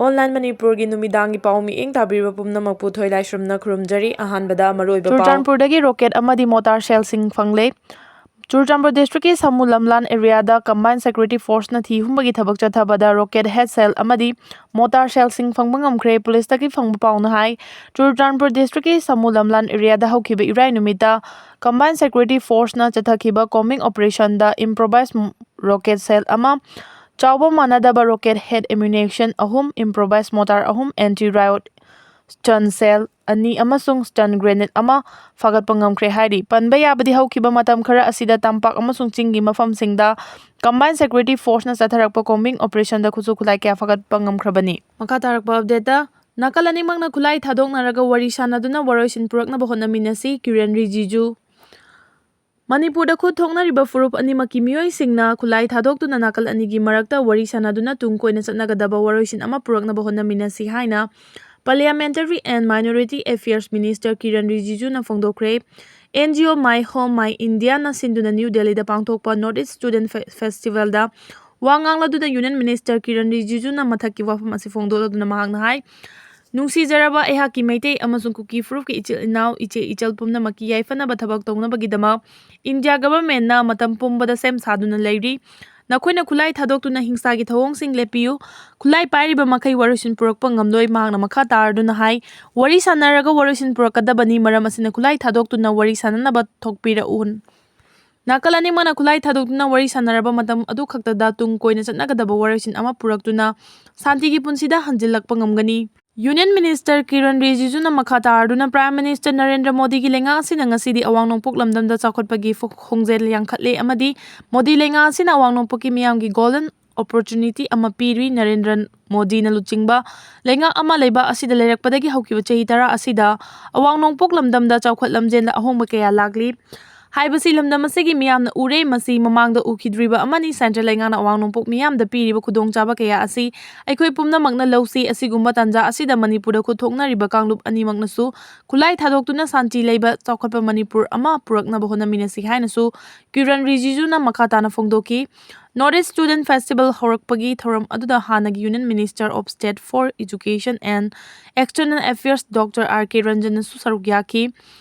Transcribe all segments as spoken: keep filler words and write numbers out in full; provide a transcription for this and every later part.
Online ꯃꯅꯤꯄꯨꯔꯒꯤ ꯅꯨꯃꯤꯗꯥꯡꯒꯤ ꯄꯥꯎ ꯃꯤꯠꯌꯦꯡ ꯇꯥꯕꯤꯔꯤꯕ ꯄꯨꯝꯅꯃꯛꯄꯨ ꯊꯣꯏꯂꯥꯏꯁ꯭ꯔꯝꯅ ꯈꯨꯔꯨꯝꯖꯔꯤ꯫ ꯑꯍꯥꯟꯕꯗ ꯃꯔꯨꯑꯣꯏꯕ ꯄꯥꯎ꯫ ꯆꯨꯔꯆꯥꯟꯄꯨꯔꯗꯒꯤ ꯔꯣꯀꯦꯠ ꯑꯃꯗꯤ ꯃꯣꯇꯥꯔ ꯁꯦꯜꯁꯤꯡ ꯐꯪꯂꯦ꯫ ꯆꯨꯔꯆꯥꯟꯄꯨꯔ ꯗꯤꯁꯇ꯭ꯔꯤꯛꯀꯤ ꯁꯃꯨ ꯂꯝꯂꯥꯟ ꯑꯦꯔꯤꯌꯥꯗ ꯀꯝꯕꯥꯏꯟ ꯁꯦꯀ꯭ꯌꯨꯔꯤꯇꯤ ꯐꯣꯔꯁꯅ ꯊꯤ ꯍꯨꯝꯕꯒꯤ ꯊꯕꯛ ꯆꯠꯊꯕꯗ ꯔꯣꯀꯦꯠ ꯍꯦꯗ ꯁꯦꯜ ꯑꯃꯗꯤ ꯃꯣꯇꯥꯔ ꯁꯦꯜꯁꯤꯡ ꯐꯪꯕ ꯉꯝꯈ꯭ꯔꯦ꯫ ꯄꯨꯂꯤꯁꯇꯒꯤ ꯐꯪꯕ ꯄꯥꯎꯅ ꯍꯥꯏ, ꯆꯨꯔꯆꯥꯟꯄꯨꯔ ꯗꯤꯁꯇ꯭ꯔꯤꯛꯀꯤ ꯁꯃꯨ ꯂꯝꯂꯥꯟ ꯑꯦꯔꯤꯌꯥꯗ ꯍꯧꯈꯤꯕ ꯏꯔꯥꯏ ꯅꯨꯃꯤꯠꯇ ꯀꯝꯕꯥꯏꯟ ꯁꯦꯀ꯭ꯌꯨꯔꯤꯇꯤ ꯐꯣꯔꯁꯅ ꯆꯠꯊꯈꯤꯕ ꯀꯣꯝꯕꯤꯡ ꯑꯣꯄꯔꯦꯁꯟꯗ ꯏꯝꯄ꯭ꯔꯣꯚꯥꯏꯁ ꯔꯣꯀꯦꯠ ꯁꯦꯜ ꯑꯃ, ꯆꯥꯎꯕ ꯃꯥꯟꯅꯗꯕ ꯔꯣꯀꯦꯠ ꯍꯦꯗ ꯑꯦꯃꯨꯅꯦꯁꯟ ꯑꯍꯨꯝ, ꯏꯝꯄ꯭ꯔꯣꯚꯥꯏꯁ ꯃꯣꯇꯥꯔ ꯑꯍꯨꯝ, ꯑꯦꯟꯇꯤ ꯔꯥꯏꯑꯣꯠ ꯁ꯭ꯇꯟ ꯁꯦꯜ ꯑꯅꯤ ꯑꯃꯁꯨꯡ ꯁ꯭ꯇꯟ ꯒ꯭ꯔꯦꯅꯦꯗ ꯑꯃ ꯐꯥꯒꯠꯄ ꯉꯝꯈ꯭ꯔꯦ ꯍꯥꯏꯔꯤ꯫ ꯄꯟꯕ ꯌꯥꯕꯗꯤ, ꯍꯧꯈꯤꯕ ꯃꯇꯝ ꯈꯔ ꯑꯁꯤꯗ ꯇꯝꯄꯥꯛ ꯑꯃꯁꯨꯡ ꯆꯤꯡꯒꯤ ꯃꯐꯝꯁꯤꯡꯗ ꯀꯝꯕꯥꯏꯟ ꯁꯦꯀ꯭ꯌꯨꯔꯤꯇꯤ ꯐꯣꯔꯁꯅ ꯆꯠꯊꯔꯛꯄ ꯀꯣꯝꯕꯤꯡ ꯑꯣꯄꯔꯦꯁꯟꯗ ꯈꯨꯠꯁꯨ ꯈꯨꯠꯂꯥꯏ ꯀꯌꯥ ꯐꯥꯒꯠꯄ ꯉꯝꯈ꯭ꯔꯕꯅꯤ꯫ ꯃꯈꯥ ꯇꯥꯔꯛꯄ ꯑꯞꯗꯦꯠꯇ, ꯅꯥꯀꯜ ꯑꯅꯤꯃꯛꯅ ꯈꯨꯠꯂꯥꯏ ꯊꯥꯗꯣꯛꯅꯔꯒ ꯋꯥꯔꯤ ꯁꯥꯟꯅꯗꯨꯅ ꯋꯥꯔꯣꯏꯁꯤꯟ ꯄꯨꯔꯛꯅꯕ ꯍꯣꯠꯅꯃꯤꯟꯅꯁꯤ, ꯀꯤꯔꯦꯟ ꯔꯤꯖꯤꯖꯨ꯫ ꯃꯅꯤꯄꯨꯔꯗ ꯈꯨꯠ ꯊꯣꯛꯅꯔꯤꯕ ꯐꯨꯔꯨꯞ ꯑꯅꯤꯃꯛꯀꯤ ꯃꯤꯑꯣꯏꯁꯤꯡꯅ ꯈꯨꯠꯂꯥꯏ ꯊꯥꯗꯣꯛꯇꯨꯅ ꯅꯥꯀꯜ ꯑꯅꯤꯒꯤ ꯃꯔꯛꯇ ꯋꯥꯔꯤ ꯁꯥꯟꯅꯗꯨꯅ ꯇꯨꯡ ꯀꯣꯏꯅ ꯆꯠꯅꯒꯗꯕ ꯋꯥꯔꯣꯏꯁꯤꯟ ꯑꯃ ꯄꯨꯔꯛꯅꯕ ꯍꯣꯠꯅꯃꯤꯟꯅꯁꯤ ꯍꯥꯏꯅ Parliamentary and Minority Affairs Minister Kiren ꯔꯤꯖꯤꯖꯨꯅ ꯐꯣꯡꯗꯣꯛꯈ꯭ꯔꯦ꯫ N G O My Home My Indiaꯅ ꯁꯤꯟꯗꯨꯅ ꯅ꯭ꯌꯨ ꯗꯦꯜꯂꯤꯗ ꯄꯥꯡꯊꯣꯛꯄ North East Student Fe-, Festivalꯗ ꯋꯥ ꯉꯥꯡꯂꯗꯨꯅ Union Minister ꯀꯤꯔꯟ ꯔꯤꯖꯤꯖꯨꯅ ꯃꯊꯛꯀꯤ ꯋꯥꯐꯝ ꯑꯁꯤ ꯐꯣꯡꯗꯣꯛꯂꯗꯨꯅ ꯃꯍꯥꯛꯅ ꯍꯥꯏ, ꯅꯨꯡꯁꯤꯖꯔꯕ ꯑꯩꯍꯥꯛꯀꯤ ꯃꯩꯇꯩ ꯑꯃꯁꯨꯡ ꯀꯨꯀꯤ ꯐꯨꯔꯨꯞꯀꯤ ꯏꯆꯤꯜ ꯏꯅꯥꯎ, ꯏꯆꯦ ꯏꯆꯜ ꯄꯨꯝꯅꯃꯛꯀꯤ ꯌꯥꯏꯐꯅꯕ ꯊꯕꯛ ꯇꯧꯅꯕꯒꯤꯗꯃꯛ ꯏꯟꯗꯤꯌꯥ ꯒꯚꯔꯟꯃꯦꯟꯠꯅ ꯃꯇꯝ ꯄꯨꯝꯕꯗ ꯁꯦꯝ ꯁꯥꯗꯨꯅ ꯂꯩꯔꯤ꯫ ꯅꯈꯣꯏꯅ ꯈꯨꯠꯂꯥꯏ ꯊꯥꯗꯣꯛꯇꯨꯅ ꯍꯤꯡꯁꯥꯒꯤ ꯊꯧꯑꯣꯡꯁꯤꯡ ꯂꯦꯞꯄꯤꯌꯨ꯫ ꯈꯨꯠꯂꯥꯏ ꯄꯥꯏꯔꯤꯕ ꯃꯈꯩ ꯋꯥꯔꯣꯏꯁꯤꯟ ꯄꯨꯔꯛꯄ ꯉꯝꯂꯣꯏ, ꯃꯍꯥꯛꯅ ꯃꯈꯥ ꯇꯥꯔꯗꯨꯅ ꯍꯥꯏ, ꯋꯥꯔꯤ ꯁꯥꯟꯅꯔꯒ ꯋꯥꯔꯣꯏꯁꯤꯟ ꯄꯨꯔꯛꯀꯗꯕꯅꯤ, ꯃꯔꯝ ꯑꯁꯤꯅ ꯈꯨꯠꯂꯥꯏ ꯊꯥꯗꯣꯛꯇꯨꯅ ꯋꯥꯔꯤ ꯁꯥꯟꯅꯅꯕ ꯊꯣꯛꯄꯤꯔꯛꯎ꯫ ꯅꯥꯀꯜ ꯑꯅꯤꯃꯛꯅ ꯈꯨꯠꯂꯥꯏ ꯊꯥꯗꯣꯛꯇꯨꯅ ꯋꯥꯔꯤ ꯁꯥꯟꯅꯔꯕ ꯃꯇꯝ ꯑꯗꯨ ꯈꯛꯇꯗ ꯇꯨꯡ ꯀꯣꯏꯅ ꯆꯠꯅꯒꯗꯕ ꯋꯥꯔꯣꯏꯁꯤꯟ ꯑꯃ ꯄꯨꯔꯛꯇꯨꯅ ꯁꯥꯟꯇꯤꯒꯤ ꯄꯨꯟꯁꯤꯗ ꯍꯟꯖꯤꯜꯂꯛꯄ ꯉꯝꯒꯅꯤ꯫ Union Minister ꯀꯤꯔꯟ ꯔꯤꯖꯤꯖꯨꯅ ꯃꯈꯥ ꯇꯥꯔꯗꯨꯅ Prime Minister ꯅꯔꯦꯟꯗ꯭ꯔ ꯃꯣꯗꯤꯒꯤ ꯂꯩꯉꯥꯛ ꯑꯁꯤꯅ ꯉꯁꯤꯗꯤ ꯑꯋꯥꯡ ꯅꯣꯡꯄꯣꯛ ꯂꯝꯗꯝꯗ ꯆꯥꯎꯈꯠꯄꯒꯤ ꯐꯨ-, ꯈꯣꯡꯖꯦꯜ ꯌꯥꯡꯈꯠꯂꯦ ꯑꯃꯗꯤ ꯃꯣꯗꯤ ꯂꯩꯉꯥꯛ ꯑꯁꯤꯅ ꯑꯋꯥꯡ ꯅꯣꯡꯄꯣꯛꯀꯤ ꯃꯤꯌꯥꯝꯒꯤ golden opportunity ꯑꯃ ꯄꯤꯔꯤ꯫ ꯅꯔꯦꯟꯗ꯭ꯔ ꯃꯣꯗꯤꯅ ꯂꯨꯆꯤꯡꯕ ꯂꯩꯉꯥꯛ ꯑꯃ ꯂꯩꯕꯥꯛ ꯑꯁꯤꯗ ꯂꯩꯔꯛꯄꯗꯒꯤ ꯍꯧꯈꯤꯕ ꯆꯍꯤ ꯇꯔꯥ ꯑꯁꯤꯗ ꯑꯋꯥꯡ ꯅꯣꯡꯄꯣꯛ ꯂꯝꯗꯝꯗ ꯆꯥꯎꯈꯠ ꯂꯝꯖꯦꯜꯗ ꯑꯍꯣꯡꯕ ꯀꯌꯥ ꯂꯥꯛꯂꯤ꯫ ꯍꯥꯏꯕꯁꯤ ꯂꯝꯗꯝ ꯑꯁꯤꯒꯤ ꯃꯤꯌꯥꯝꯅ ꯎꯔꯦ꯫ ꯃꯁꯤ ꯃꯃꯥꯡꯗ ꯎꯈꯤꯗ꯭ꯔꯤꯕ ꯑꯃꯅꯤ꯫ ꯁꯦꯟꯇ꯭ꯔꯦꯜ ꯂꯩꯉꯥꯛꯅ ꯑꯋꯥꯡ ꯅꯣꯡꯄꯣꯛ ꯃꯤꯌꯥꯝꯗ ꯄꯤꯔꯤꯕ ꯈꯨꯗꯣꯡꯆꯥꯕ ꯀꯌꯥ ꯑꯁꯤ ꯑꯩꯈꯣꯏ ꯄꯨꯝꯅꯃꯛꯅ ꯂꯧꯁꯤ꯫ ꯑꯁꯤꯒꯨꯝꯕ ꯇꯥꯟꯖꯥ ꯑꯁꯤꯗ ꯃꯅꯤꯄꯨꯔꯗ ꯈꯨꯠ ꯊꯣꯛꯅꯔꯤꯕ ꯀꯥꯡꯂꯨꯞ ꯑꯅꯤꯃꯛꯅꯁꯨ ꯈꯨꯠꯂꯥꯏ ꯊꯥꯗꯣꯛꯇꯨꯅ ꯁꯥꯟꯇꯤ ꯂꯩꯕ ꯆꯥꯎꯈꯠꯄ ꯃꯅꯤꯄꯨꯔ ꯑꯃ ꯄꯨꯔꯛꯅꯕ ꯍꯣꯠꯅꯃꯤꯟꯅꯁꯤ ꯍꯥꯏꯅꯁꯨ ꯀꯤꯔꯟ ꯔꯤꯖꯤꯖꯨꯅ ꯃꯈꯥ ꯇꯥꯅ ꯐꯣꯡꯗꯣꯛꯈꯤ꯫ North East Student Festival ꯍꯧꯔꯛꯄꯒꯤ ꯊꯧꯔꯝ ꯑꯗꯨꯗ ꯍꯥꯟꯅꯒꯤ Union Minister of State for Education and External Affairs Doctor R K ꯔꯟꯖꯟꯅꯁꯨ ꯁꯔꯨꯛ ꯌꯥꯈꯤ꯫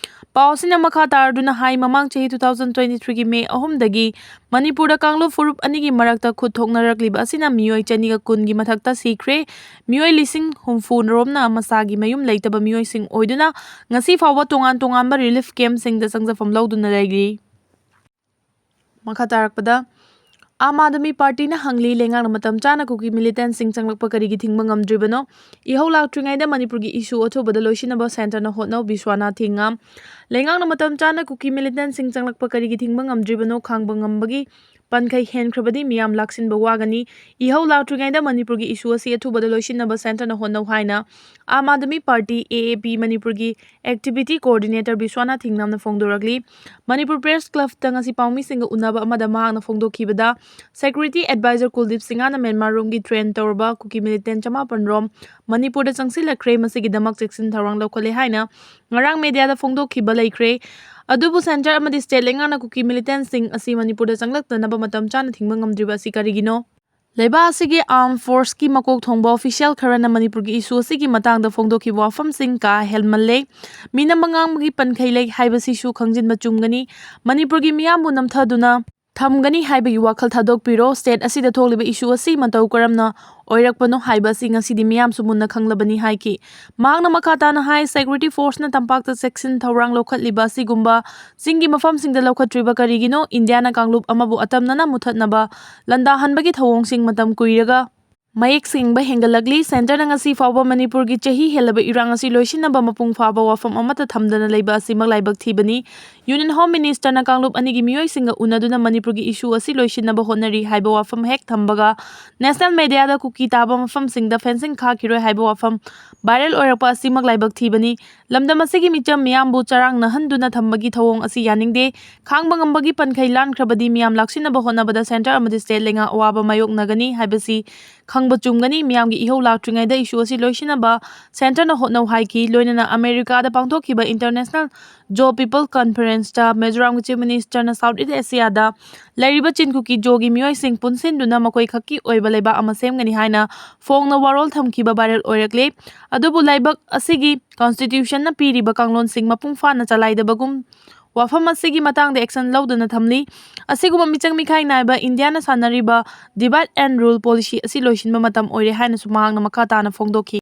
ꯄꯥꯎ ꯑꯁꯤꯅ ꯃꯈꯥ ꯇꯥꯔꯗꯨꯅ ꯍꯥꯏ, ꯃꯃꯥꯡ ꯆꯍꯤ two thousand twenty-threeꯒꯤ ꯃꯦ ꯑꯍꯨꯝꯗꯒꯤ ꯃꯅꯤꯄꯨꯔꯗ ꯀꯥꯡꯂꯨꯞ ꯐꯨꯔꯨꯞ ꯑꯅꯤꯒꯤ ꯃꯔꯛꯇ ꯈꯨꯠ ꯊꯣꯛꯅꯔꯛꯂꯤꯕ ꯑꯁꯤꯅ ꯃꯤꯑꯣꯏ ꯆꯅꯤꯒ ꯀꯨꯟꯒꯤ ꯃꯊꯛꯇ ꯁꯤꯈ꯭ꯔꯦ꯫ ꯃꯤꯑꯣꯏ ꯂꯤꯁꯤꯡ ꯍꯨꯝꯐꯨ ꯔꯣꯝꯅ ꯃꯁꯥꯒꯤ ꯃꯌꯨꯝ ꯂꯩꯇꯕ ꯃꯤꯑꯣꯏꯁꯤꯡ ꯑꯣꯏꯗꯨꯅ ꯉꯁꯤ ꯐꯥꯎꯕ ꯇꯣꯉꯥꯟ ꯇꯣꯉꯥꯟꯕ relief campꯁꯤꯡꯗ ꯆꯪꯖꯐꯝ ꯂꯧꯗꯨꯅ ꯂꯩꯔꯤ꯫ ꯃꯈꯥ ꯇꯥꯔꯛꯄꯗ, ꯑꯥꯝ ꯑꯥꯗꯃꯤ ꯄꯥꯔꯇꯤꯅ ꯍꯪꯂꯤ, ꯂꯩꯉꯥꯛꯅ ꯃꯇꯝ ꯆꯥꯅ ꯀꯨꯀꯤ militantꯁꯤꯡ ꯆꯪꯂꯛꯄ ꯀꯔꯤꯒꯤ ꯊꯤꯡꯕ ꯉꯝꯗ꯭ꯔꯤꯕꯅꯣ? ꯏꯍꯧ ꯂꯥꯛꯇ꯭ꯔꯤꯉꯩꯗ ꯃꯅꯤꯄꯨꯔꯒꯤ issue ꯑꯊꯨꯕꯗ ꯂꯣꯏꯁꯤꯟꯅꯕ centreꯅ ꯍꯣꯠꯅꯧ, ꯕꯤꯁ꯭ꯋꯥꯅꯥꯊ ꯍꯤꯡꯉꯥꯝ꯫ ꯂꯩꯉꯥꯛꯅ ꯃꯇꯝ ꯆꯥꯅ ꯀꯨꯀꯤ militantꯁꯤꯡ ꯆꯪꯂꯛꯄ ꯀꯔꯤꯒꯤ ꯊꯤꯡꯕ ꯉꯝꯗ꯭ꯔꯤꯕꯅꯣ? ꯈꯥꯡꯕ ꯉꯝꯕꯒꯤ ꯄꯟꯈꯩ ꯍꯦꯟꯈ꯭ꯔꯕꯗꯤ ꯃꯤꯌꯥꯝ ꯂꯥꯛꯁꯤꯟꯕ ꯋꯥꯒꯅꯤ꯫ ꯏꯍꯧ ꯂꯥꯛꯇ꯭ꯔꯤꯉꯩꯗ ꯃꯅꯤꯄꯨꯔꯒꯤ issue ꯑꯁꯤ ꯑꯊꯨꯕꯗ ꯂꯣꯏꯁꯤꯟꯅꯕ centreꯅ ꯍꯣꯠꯅꯧ ꯍꯥꯏꯅ ꯑꯥꯝ ꯑꯥꯗꯃꯤ ꯄꯥꯔꯇꯤ, AAP, ꯃꯅꯤꯄꯨꯔꯒꯤ activity coordinator Vishwanath ꯍꯤꯡꯉꯥꯝꯅ ꯐꯣꯡꯗꯣꯔꯛꯂꯤ꯫ Manipur Press Clubꯇ ꯉꯁꯤ ꯄꯥꯎꯃꯤꯁꯤꯡꯒ ꯎꯅꯕ ꯑꯃꯗ ꯃꯍꯥꯛꯅ ꯐꯣꯡꯗꯣꯛꯈꯤꯕꯗ, security advisor ꯀꯨꯜꯗꯤꯞ ꯁꯤꯡꯍꯅ ꯃ꯭ꯌꯥꯟꯃꯥꯔꯔꯣꯝꯒꯤ train ꯇꯧꯔꯕ ꯀꯨꯀꯤ militant ꯆꯃꯥꯄꯟ ꯔꯣꯝ ꯃꯅꯤꯄꯨꯔꯗ ꯆꯪꯁꯤꯜꯂꯛꯈ꯭ꯔꯦ, ꯃꯁꯤꯒꯤꯗꯃꯛ ꯆꯦꯛꯁꯤꯟ ꯊꯧꯔꯥꯡ ꯂꯧꯈꯠꯂꯦ ꯍꯥꯏꯅ ꯉꯔꯥꯡ mediaꯗ ꯐꯣꯡꯗꯣꯛꯈꯤꯕ ꯂꯩꯈ꯭ꯔꯦ꯫ ꯑꯗꯨꯕꯨ centre ꯑꯃꯗꯤ state ꯂꯩꯉꯥꯛꯅ ꯀꯨꯀꯤ militantꯁꯤꯡ ꯑꯁꯤ ꯃꯅꯤꯄꯨꯔꯗ ꯆꯪꯂꯛꯇꯅꯕ ꯃꯇꯝ ꯆꯥꯅ ꯊꯤꯡꯕ ꯉꯝꯗ꯭ꯔꯤꯕ ꯑꯁꯤ ꯀꯔꯤꯒꯤꯅꯣ? ꯂꯩꯕꯥꯛ ꯑꯁꯤꯒꯤ armed forceꯀꯤ ꯃꯀꯣꯛ ꯊꯣꯡꯕ official ꯈꯔꯅ ꯃꯅꯤꯄꯨꯔꯒꯤ issue ꯑꯁꯤꯒꯤ ꯃꯇꯥꯡꯗ ꯐꯣꯡꯗꯣꯛꯈꯤꯕ ꯋꯥꯐꯝꯁꯤꯡ ꯀꯥ ꯍꯦꯜꯃꯜꯂꯦ, ꯃꯤꯅꯝꯕ ꯉꯥꯡꯕꯒꯤ ꯄꯟꯈꯩ ꯂꯩ ꯍꯥꯏꯕꯁꯤꯁꯨ ꯈꯪꯖꯤꯟꯕ ꯆꯨꯝꯒꯅꯤ꯫ ꯃꯅꯤꯄꯨꯔꯒꯤ ꯃꯤꯌꯥꯝꯕꯨ ꯅꯝꯊꯗꯨꯅ ꯊꯝꯒꯅꯤ ꯍꯥꯏꯕꯒꯤ ꯋꯥꯈꯜ ꯊꯥꯗꯣꯛꯄꯤꯔꯣ꯫ State ꯑꯁꯤꯗ ꯊꯣꯛꯂꯤꯕ issue ꯑꯁꯤ ꯃꯇꯧ ꯀꯔꯝꯅ ꯑꯣꯏꯔꯛꯄꯅꯣ ꯍꯥꯏꯕ ꯑꯁꯤ ꯉꯁꯤꯗꯤ ꯃꯤꯌꯥꯝꯁꯨ ꯃꯨꯟꯅ ꯈꯪꯂꯕꯅꯤ ꯍꯥꯏꯈꯤ꯫ ꯃꯍꯥꯛꯅ ꯃꯈꯥ ꯇꯥꯅ ꯍꯥꯏ, security forceꯅ ꯇꯝꯄꯥꯛꯇ ꯆꯦꯛꯁꯤꯟ ꯊꯧꯔꯥꯡ ꯂꯧꯈꯠꯂꯤꯕ ꯑꯁꯤꯒꯨꯝꯕ ꯆꯤꯡꯒꯤ ꯃꯐꯝꯁꯤꯡꯗ ꯂꯧꯈꯠꯇ꯭ꯔꯤꯕ ꯀꯔꯤꯒꯤꯅꯣ? ꯏꯟꯗꯤꯌꯥꯅ ꯀꯥꯡꯂꯨꯞ ꯑꯃꯕꯨ ꯑꯇꯝꯅꯅ ꯃꯨꯊꯠꯅꯕ ꯂꯥꯟꯗꯥꯍꯟꯕꯒꯤ ꯊꯧꯑꯣꯡꯁꯤꯡ ꯃꯇꯝ ꯀꯨꯏꯔꯒ ꯃꯌꯦꯛ ꯁꯦꯡꯕ ꯍꯦꯟꯒꯠꯂꯛꯂꯤ꯫ ꯁꯦꯟꯇꯔꯅ ꯉꯁꯤ ꯐꯥꯎꯕ ꯃꯅꯤꯄꯨꯔꯒꯤ ꯆꯍꯤ ꯍꯦꯜꯂꯕ ꯏꯔꯥꯡ ꯑꯁꯤ ꯂꯣꯏꯁꯤꯟꯅꯕ ꯃꯄꯨꯡ ꯐꯥꯕ ꯋꯥꯐꯝ ꯑꯃꯠꯇ ꯊꯝꯗꯅ ꯂꯩꯕ ꯑꯁꯤꯃꯛ ꯂꯥꯏꯕꯛ ꯊꯤꯕꯅꯤ꯫ ꯌꯨꯅꯤꯌꯟ ꯍꯣꯝ ꯃꯤꯅꯤꯁꯇꯔꯅ ꯀꯥꯡꯂꯨꯞ ꯑꯅꯤꯒꯤ ꯃꯤꯑꯣꯏꯁꯤꯡꯒ ꯎꯅꯗꯨꯅ ꯃꯅꯤꯄꯨꯔꯒꯤ ꯏꯁꯨ ꯑꯁꯤ ꯂꯣꯏꯁꯤꯟꯅꯕ ꯍꯣꯠꯅꯔꯤ ꯍꯥꯏꯕ ꯋꯥꯐꯝ ꯍꯦꯛ ꯊꯝꯕꯒ, ꯅꯦꯁꯅꯦꯜ ꯃꯦꯗꯤꯌꯥꯗ ꯀꯨꯀꯤ ꯇꯥꯕ ꯃꯐꯝꯁꯤꯡꯗ ꯐꯦꯟꯁꯤꯡ ꯈꯥꯛꯈꯤꯔꯣꯏ ꯍꯥꯏꯕ ꯋꯥꯐꯝ ꯚꯥꯏꯔꯦꯜ ꯑꯣꯏꯔꯛꯄ ꯑꯁꯤꯃꯛ ꯂꯥꯏꯕꯛ ꯊꯤꯕꯅꯤ꯫ ꯂꯝꯗꯝ ꯑꯁꯤꯒꯤ ꯃꯤꯆꯝ ꯃꯤꯌꯥꯝꯕꯨ ꯆꯔꯥꯡꯅꯍꯟꯗꯨꯅ ꯊꯝꯕꯒꯤ ꯊꯧꯑꯣꯡ ꯑꯁꯤ ꯌꯥꯅꯤꯡꯗꯦ꯫ ꯈꯥꯡꯕ ꯉꯝꯕꯒꯤ ꯄꯟꯈꯩ ꯂꯥꯟꯈ꯭ꯔꯕꯗꯤ ꯃꯤꯌꯥꯝ ꯂꯥꯛꯁꯤꯟꯅꯕ ꯍꯣꯠꯅꯕꯗ ꯁꯦꯟꯇꯔ ꯑꯃꯗꯤ ꯁ꯭ꯇꯦꯠ ꯂꯩꯉꯥꯛ ꯑꯋꯥꯕ ꯃꯥꯌꯣꯛꯅꯒꯅꯤ ꯍꯥꯏꯕꯁꯤ ꯈꯪꯕ ꯆꯨꯝꯒꯅꯤ꯫ ꯃꯤꯌꯥꯝꯒꯤ ꯏꯍꯧ ꯂꯥꯛꯇ꯭ꯔꯤꯉꯩꯗ ꯏꯁꯨ ꯑꯁꯤ ꯂꯣꯏꯁꯤꯟꯅꯕ ꯁꯦꯟꯇꯔꯅ ꯍꯣꯠꯅꯧ ꯍꯥꯏꯈꯤ꯫ ꯂꯣꯏꯅꯅ ꯑꯃꯦꯔꯤꯀꯥꯗ ꯄꯥꯡꯊꯣꯛꯈꯤꯕ ꯏꯟꯇꯔꯅꯦꯁꯅꯦꯜ ꯖꯣ ꯄꯤꯄꯜ ꯀꯟꯐꯔꯦꯟꯁꯇ ꯃꯤꯖꯣꯔꯥꯝꯒꯤ ꯆꯤꯐ ꯃꯤꯅꯤꯁꯇꯔꯅ ꯁꯥꯎꯠ ꯏꯁ ꯑꯦꯁꯤꯌꯥꯗ ꯂꯩꯔꯤꯕ ꯆꯤꯟ ꯀꯨꯀꯤ ꯖꯣꯒꯤ ꯃꯤꯑꯣꯏꯁꯤꯡ ꯄꯨꯟꯁꯤꯟꯗꯨꯅ ꯃꯈꯣꯏ ꯈꯛꯀꯤ ꯑꯣꯏꯕ ꯂꯩꯕꯥꯛ ꯑꯃ ꯁꯦꯝꯒꯅꯤ ꯍꯥꯏꯅ ꯐꯣꯡꯅ ꯋꯥꯔꯣꯜ ꯊꯝꯈꯤꯕ ꯚꯥꯏꯔꯦꯜ ꯑꯣꯏꯔꯛꯂꯦ꯫ ꯑꯗꯨꯕꯨ ꯂꯩꯕꯥꯛ ꯑꯁꯤꯒꯤ ꯀꯟꯁꯇꯤꯇ꯭ꯌꯨꯁꯟꯅ ꯄꯤꯔꯤꯕ ꯀꯥꯡꯂꯣꯟꯁꯤꯡ ꯃꯄꯨꯡ ꯐꯥꯅ ꯆꯂꯥꯏꯗꯕꯒꯨꯝ ꯋꯥꯐꯝ ꯑꯁꯤꯒꯤ ꯃꯇꯥꯡꯗ ꯑꯦꯛꯁꯟ ꯂꯧꯗꯨꯅ ꯊꯝꯂꯤ꯫ ꯑꯁꯤꯒꯨꯝꯕ ꯃꯤꯆꯪ ꯃꯤꯈꯥꯏ ꯅꯥꯏꯕ ꯏꯟꯗꯤꯌꯥꯅ ꯁꯥꯟꯅꯔꯤꯕ divide and rule policy ꯑꯁꯤ ꯂꯣꯏꯁꯤꯟꯕ ꯃꯇꯝ ꯑꯣꯏꯔꯦ ꯍꯥꯏꯅꯁꯨ ꯃꯍꯥꯛꯅ ꯃꯈꯥ ꯇꯥꯅ ꯐꯣꯡꯗꯣꯛꯈꯤ꯫